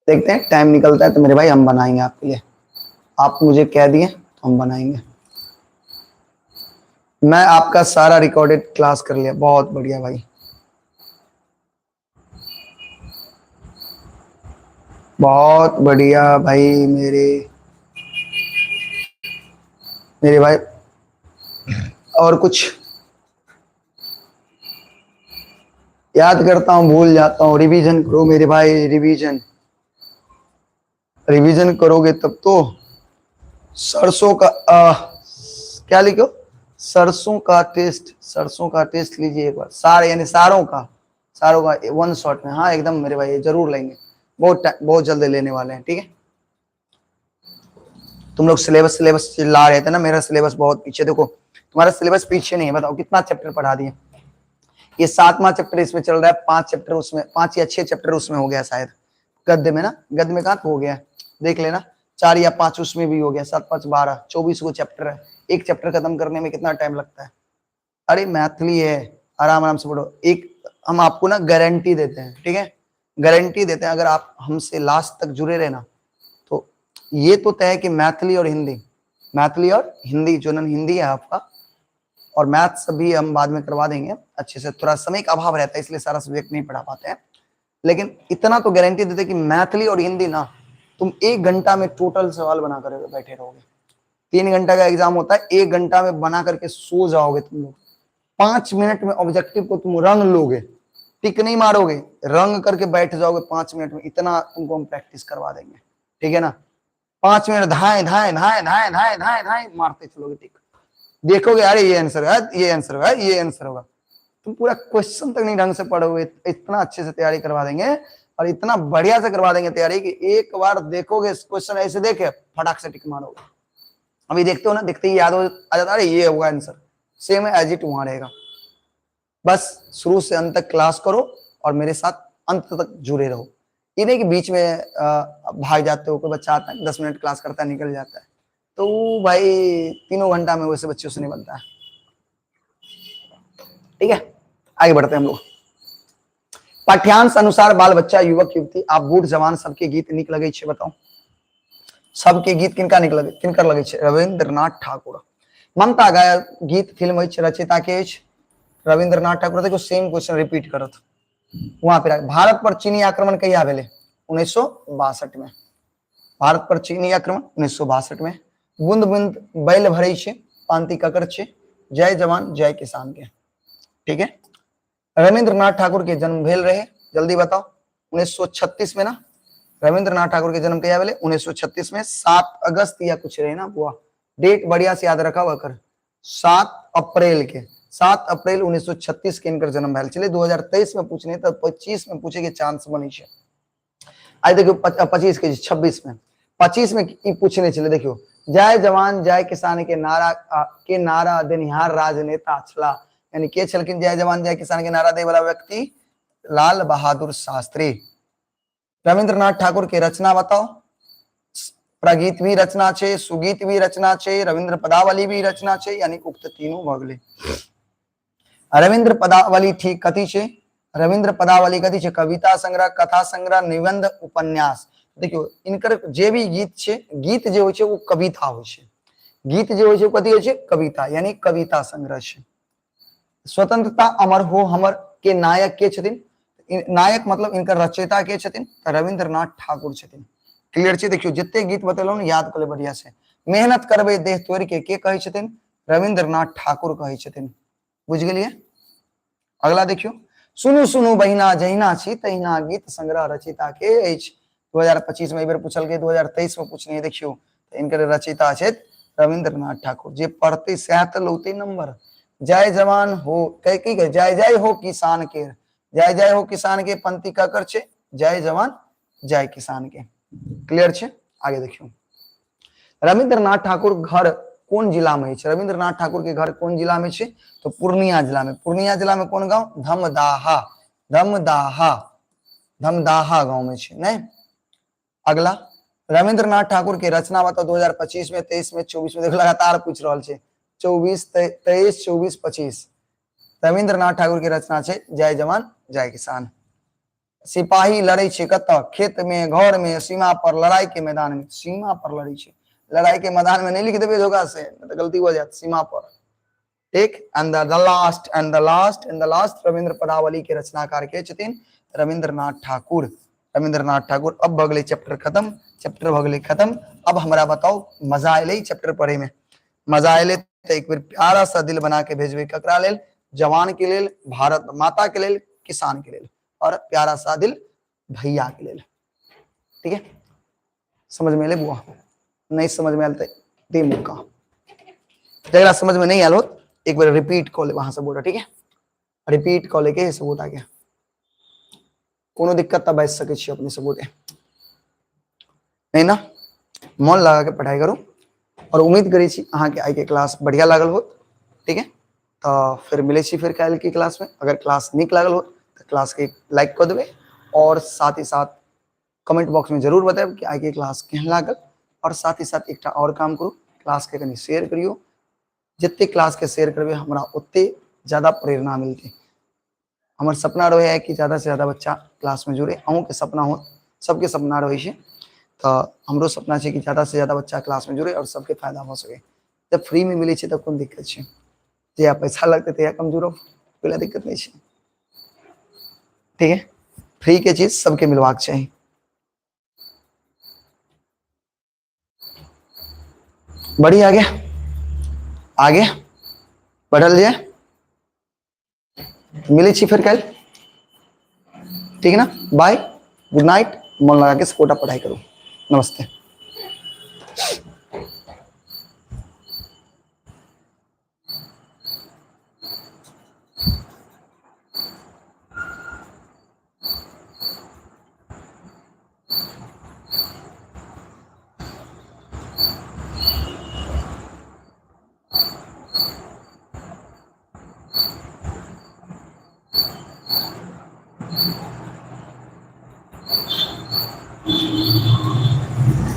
देखते हैं टाइम निकलता है तो मेरे भाई हम बनाएंगे आपके लिए। आप मुझे कह दिए तो हम बनाएंगे। मैं आपका सारा रिकॉर्डेड क्लास कर लिया, बहुत बढ़िया भाई, बहुत बढ़िया भाई मेरे, मेरे भाई। और कुछ याद करता हूँ भूल जाता हूँ। रिवीजन करो मेरे भाई, रिवीजन, रिवीजन करोगे तब तो। सरसों का क्या लिखो? सरसों का टेस्ट, सरसों का टेस्ट लीजिए एक बार, सारे यानी सारों का, सारों का वन शॉट में। हाँ एकदम मेरे भाई जरूर लेंगे, बहुत बहुत जल्द लेने वाले हैं। ठीक है, तुम लोग सिलेबस सिलेबस चिल्ला रहे थे ना, मेरा सिलेबस बहुत पीछे। देखो तुम्हारा सिलेबस पीछे नहीं है, बताओ कितना चैप्टर पढ़ा दिए। ये 7वां चैप्टर इसमें चल रहा है, 5 चैप्टर उसमें, 5 या 6 चैप्टर उसमें हो गया शायद, गद्य में ना, गद्य में कहाँ हो गया देख लेना, 4 या 5 उसमें भी हो गया, 7 5 12 24 गो चैप्टर है। एक चैप्टर खत्म करने में कितना टाइम लगता है? अरे मैथिली है, आराम आराम से पढ़ो। एक हम आपको ना गारंटी देते हैं, ठीक है, गारंटी देते हैं, अगर आप हमसे लास्ट तक जुड़े रहे ना तो ये तो तय है कि मैथिली और हिंदी, मैथिली और हिंदी जो ना हिंदी है आपका, और मैथ्स भी हम बाद में करवा देंगे अच्छे से, थोड़ा समय का अभाव रहता है इसलिए सारा सब्जेक्ट नहीं पढ़ा पाते हैं, लेकिन इतना तो गारंटी देते कि मैथिली और हिंदी ना तुम 1 घंटा में टोटल सवाल बना कर बैठे रहोगे। 3 घंटा का एग्जाम होता है, 1 घंटा में बना करके सो जाओगे तुम लोग। 5 मिनट में ऑब्जेक्टिव को तुम रंग लोगे, टिक नहीं मारोगे, रंग करके बैठ जाओगे 5 मिनट में, इतना तुमको हम प्रैक्टिस करवा देंगे, ठीक है ना। 5 मिनट धाए धाए धाए धाए धाए धाए धाए मारते चलोगे टिक, देखोगे अरे ये आंसर है, ये आंसर होगा, ये आंसर होगा। तुम पूरा क्वेश्चन तक नहीं ढंग से पढ़ोगे, इतना अच्छे से तैयारी करवा देंगे और इतना बढ़िया से करवा देंगे तैयारी कि एक बार देखोगे क्वेश्चन ऐसे देखे फटाक से टिक मारोगे। अभी देखते हो ना, देखते ही याद हो आ जाता है, अरे ये होगा आंसर, सेम एज it वहां रहेगा। बस शुरू से अंत तक क्लास करो और मेरे साथ अंत तक जुड़े रहो। ये नहीं कि बीच में भाग जाते हो, कोई बच्चा आता है 10 मिनट क्लास करता है निकल जाता है, तो भाई 3 घंटा में वैसे बच्चों से नहीं बनता है। ठीक है, आगे बढ़ते हैं हम लोग। पाठ्यांश अनुसार बाल बच्चा युवक युवती आप बूढ़ जवान सबके गीत निक लगे छे, बताओ। सबके गीत किनका नीक लगे, किनकर लगे छै? रविंद्रनाथ ठाकुर। ममता गाय गीत फिल्म अछि, रचयिता के अछि? रविंद्रनाथ ठाकुर। देखियौ सेम क्वेश्चन रिपीट करत वहां पे। भारत पर चीनी आक्रमण कहिया भेलै? 1962 में। भारत पर चीनी आक्रमण 1962 में। बूंद बूंद बैल भरे छै पांति ककर छै? जय जवान जय किसान के। ठीक है, रविंद्रनाथ ठाकुर के जन्म भेल रहे, जल्दी बताओ, 1936 में ना? रविंद्रनाथ ठाकुर के जन्म कहिया भेलै? 1936 में, 7 अगस्त या कुछ रहे ना बुआ, डेट बढ़िया से याद रखा हुआ कर, 7 अप्रैल के, 7 अप्रैल 1936 के इनकर जन्म भेल छलै। 2023 में पूछने तो 25 में पूछे के चांस बनै छै। आइ देखियौ 25 के 26 में, 25 में ई पूछने छलै। देखियौ, जय जवान जय किसान के नारा, के नारा देनिहार राजनेता छला, यानी के छलखिन जय जवान जय किसान के नारा दे वाला व्यक्ति? लाल बहादुर शास्त्री। रविंद्रनाथ ठाकुर के रचना बताओ। प्रगीत भी रचना छै, सुगीत भी रचना छै, रविंद्र पदावली भी रचना छै, यानी उक्त तीनों भऽ गेलै। रविंद्र पदावली ठीक कथी छै? रविंद्र पदावली कथी छै? कविता संग्रह, कथा संग्रह, निबंध, उपन्यास। देखियौ, इनकर जे भी गीत छै, गीत जे होइ छै ओ कविता होइ छै, गीत जे होइ छै ओ कथी होइ छै? कविता, यानी कविता संग्रह छै। स्वतंत्रता अमर हो हमर के नायक के छथिन? नायक मतलब इनकर रचयिता के छथिन? तऽ रविंद्रनाथ ठाकुर छथिन। क्लियर छै? देखियौ, जते गीत बतेलहुँ ने याद कऽ लेब बढ़िया से। मेहनत करबै देह तोड़ि के, के कहै छथिन? रविंद्रनाथ ठाकुर कहै छथिन। बुझि गेलियै? अगला देखियौ, सुनू सुनू बहिना जहिना छी तहिना गीत संग्रह रचयिता के अछि? 2025 में एहि बेर पूछल गेल, 2023 में पूछने। देखियौ, तऽ इनकर रचयिता छथि रविंद्रनाथ ठाकुर। जे पढ़तै सएह तऽ लौतै नंबर। जय जवान हो कह की कहे, जय जय हो किसान के, जय जय हो किसान के पंक्ति ककर छै? जय जवान जय किसान के। क्लियर छै? आगे देखियौ, रविंद्रनाथ ठाकुर घर कोन जिला में अछि? रविंद्रनाथ ठाकुर के घर कोन जिला में छै? तो पूर्णिया जिला में। पूर्णिया जिला में कोन गांव? धमदाहा, धमदाहा, धमदाहा गांव में छै। नहीं, अगला रविंद्रनाथ ठाकुर के रचना बताओ 2025 में, 23 में, 24 में। देखो लगातार पूछ रहल छै, 24, 23, 24, 25। रविंद्रनाथ ठाकुर के रचना छै जय जवान जय किसान। सिपाही लड़ै छै कतऽ? खेत में, घर में, सीमा पर, लड़ाई के मैदान में। सीमा पर लड़ै छै, लड़ाई के मैदान में नहीं लिख देबै धोखा से, तऽ गलती हो जायत। सीमा पर, ठीक। And the last and the last and the last, Ravindra Padavali के रचनाकार के छथिन? रविंद्रनाथ ठाकुर, रविंद्रनाथ ठाकुर। अब भऽ गेलै चैप्टर खत्म, चैप्टर भऽ गेलै खत्म। अब हमरा बताउ, मजा एलै चैप्टर पढ़े में? मजा एलै तऽ एक बेर प्यारा सा दिल बना के भेजबै। ककरा लेल? जवान के लेल, भारत माता के लेल, किसान के लेल, और प्यारा सा दिल भैया के लेल। ठीक है, समझ में एलै बुआ? नहीं समझ में आयल तऽ दे मौका। जकरा समझ में नहीं आयल हो एक बार रिपीट कऽ लेब अहाँ सब गोटा। ठीक है, रिपीट कऽ लेके सब गोटा के कोनो दिक्कत तऽ बाजि सकै छी अपने सब गोटे। नहीं ना, मन लगा के पढ़ाई करू और उम्मीद करै छी अहाँके आइ के क्लास बढ़िया लागल होत। ठीक है, तऽ फिर मिलै छी फिर काल्हि के क्लास में। अगर क्लास नीक लागल होत तऽ क्लास के लाइक कऽ देबै और साथ ही साथ कमेंट बॉक्स में जरूर बतायब कि आइ के क्लास केहन लागल। और साथ ही साथ एकटा और काम करू, क्लास के कनि शेयर करियौ। जते क्लास के शेयर करबै हमरा ओते ज्यादा प्रेरणा मिलतै। हमर सपना रहे है कि ज्यादा से ज्यादा बच्चा क्लास में जुड़े। अहूँके सपना हो, सबके सपना रहै छै, तऽ हमरो सपना छै कि ज्यादा से ज्यादा बच्चा क्लास में जुड़े और सबके फायदा भऽ सके। जब फ्री में मिलै छै तऽ कोन दिक्कत छै? जहिया पैसा लगतै तहिया कम जुड़ब, कोइ लए दिक्कत नहि छै। ठीक है, फ्री के चीज सबके मिलबाक चाही। बढ़ी आगे आगे बढ़ल जाए। मिलै छी फेर काल्हि, ठीक है ना? बाय, गुड नाइट। मन लगा के सपोर्ट पढ़ाई करू। नमस्ते।